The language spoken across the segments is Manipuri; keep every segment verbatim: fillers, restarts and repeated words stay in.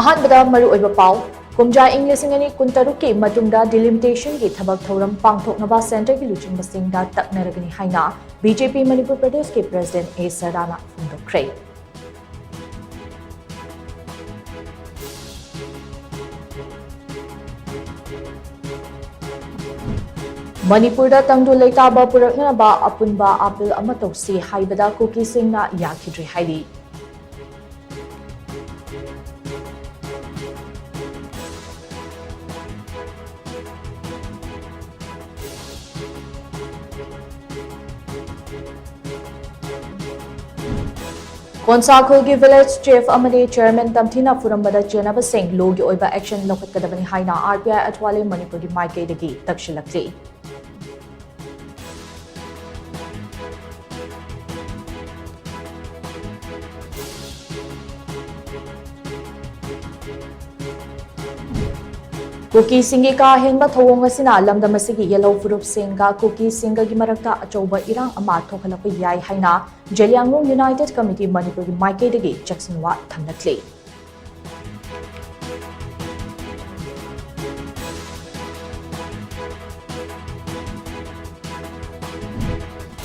ꯑꯍꯥꯟꯕꯗ ꯃꯔꯨꯑꯣꯏꯕ ꯄꯥꯎ꯫ ꯀꯨꯝꯖꯥ ꯏꯪ ꯂꯤꯁꯤꯡ ꯑꯅꯤ ꯀꯨꯟꯇꯔꯨꯛꯀꯤ ꯃꯇꯨꯡꯗ ꯗꯤꯂꯤꯃꯤꯇꯦꯁꯟꯒꯤ ꯊꯕꯛ ꯊꯧꯔꯝ ꯄꯥꯡꯊꯣꯛꯅꯕ ꯁꯦꯟꯇꯔꯒꯤ ꯂꯨꯆꯤꯡꯕꯁꯤꯡꯗ ꯇꯛꯅꯔꯒꯅꯤ ꯍꯥꯏꯅ ꯕꯤ ꯖꯦ ꯄꯤ ꯃꯅꯤꯄꯨꯔ ꯄ꯭ꯔꯗꯦꯁꯀꯤ ꯄ꯭ꯔꯦꯁꯤꯗꯦꯟꯠ ꯑꯦ ꯁꯔꯗꯥꯅ ꯐꯣꯡꯗꯣꯛꯈ꯭ꯔꯦ꯫ ꯃꯅꯤꯄꯨꯔꯗ ꯇꯪꯗꯨ ꯂꯩꯇꯥꯕ ꯄꯨꯔꯛꯅꯅꯕ ꯑꯄꯨꯟꯕ ꯑꯥꯄꯤꯜ ꯑꯃ ꯇꯧꯁꯤ ꯍꯥꯏꯕꯗ ꯀꯨꯀꯤꯁꯤꯡꯅ ꯌꯥꯈꯤꯗ꯭ꯔꯦ ꯍꯥꯏꯔꯤ꯫ ꯀꯣꯟꯁꯥꯈꯨꯜꯒꯤ ꯚꯤꯂꯦꯖ ꯆꯤꯐ ꯑꯃꯗꯤ ꯆꯦꯌꯔꯃꯦꯟ ꯇꯝꯊꯤꯅ ꯐꯨꯔꯝꯕꯗ ꯆꯦꯟꯅꯕꯁꯤꯡ ꯂꯣꯒꯤ ꯑꯣꯏꯕ ꯑꯦꯛꯁꯟ ꯂꯧꯈꯠꯀꯗꯕꯅꯤ ꯍꯥꯏꯅ ꯑꯥꯔ ꯄꯤ ꯑꯥꯏ ꯑꯊ꯭ꯋꯥꯂꯦ ꯃꯅꯤꯄꯨꯔꯒꯤ ꯃꯥꯏꯀꯩꯗꯒꯤ ꯇꯛꯁꯤꯜꯂꯛꯂꯤ꯫ ꯀꯨꯀꯤꯁꯤꯡꯒꯤ ꯀꯥ ꯍꯦꯟꯕ ꯊꯧꯑꯣꯡ ꯑꯁꯤꯅ ꯂꯝꯗꯝ ꯑꯁꯤꯒꯤ ꯌꯦꯜꯍꯧ ꯐꯨꯔꯨꯞꯁꯤꯡꯒ ꯀꯨꯀꯤꯁꯤꯡꯒꯒꯤ ꯃꯔꯛꯇ ꯑꯆꯧꯕ ꯏꯔꯥꯡ ꯑꯃ ꯊꯣꯛꯍꯜꯂꯛꯄ ꯌꯥꯏ ꯍꯥꯏꯅ ꯖꯦꯂꯤꯌꯥꯡꯔꯣꯡ ꯌꯨꯅꯥꯏꯇꯦꯗ ꯀꯃꯤꯇꯤ ꯃꯅꯤꯄꯨꯔꯒꯤ ꯃꯥꯏꯀꯩꯗꯒꯤ ꯆꯦꯛꯁꯤꯟꯋꯥ ꯊꯝꯂꯛꯂꯤ꯫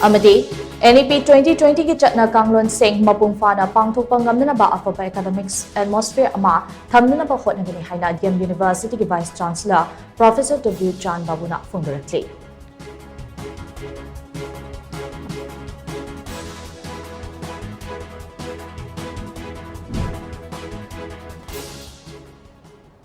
ꯑꯃꯗꯤ ꯑꯦꯟ ꯏ ꯄꯤ twenty twenty ꯒꯤ ꯆꯠꯅ ꯀꯥꯡꯂꯣꯟꯁꯤꯡ ꯃꯄꯨꯡ ꯐꯥꯅ ꯄꯥꯡꯊꯣꯛꯄ ꯉꯝꯅꯅꯕ ꯑꯐꯕ ꯑꯦꯀꯥꯗꯃꯤꯛꯁ ꯑꯦꯠꯃꯣꯁꯐꯤꯌꯔ ꯑꯃ ꯊꯝꯅꯅꯕ ꯍꯣꯠꯅꯒꯅꯤ ꯍꯥꯏꯅ ꯗꯤ ꯑꯦꯝ ꯌꯨꯅꯤꯚꯔꯁꯤꯇꯤꯒꯤ vice chancellor professor W Chan ꯕꯥꯕꯨꯅ ꯐꯣꯡꯗꯣꯔꯛꯂꯤ꯫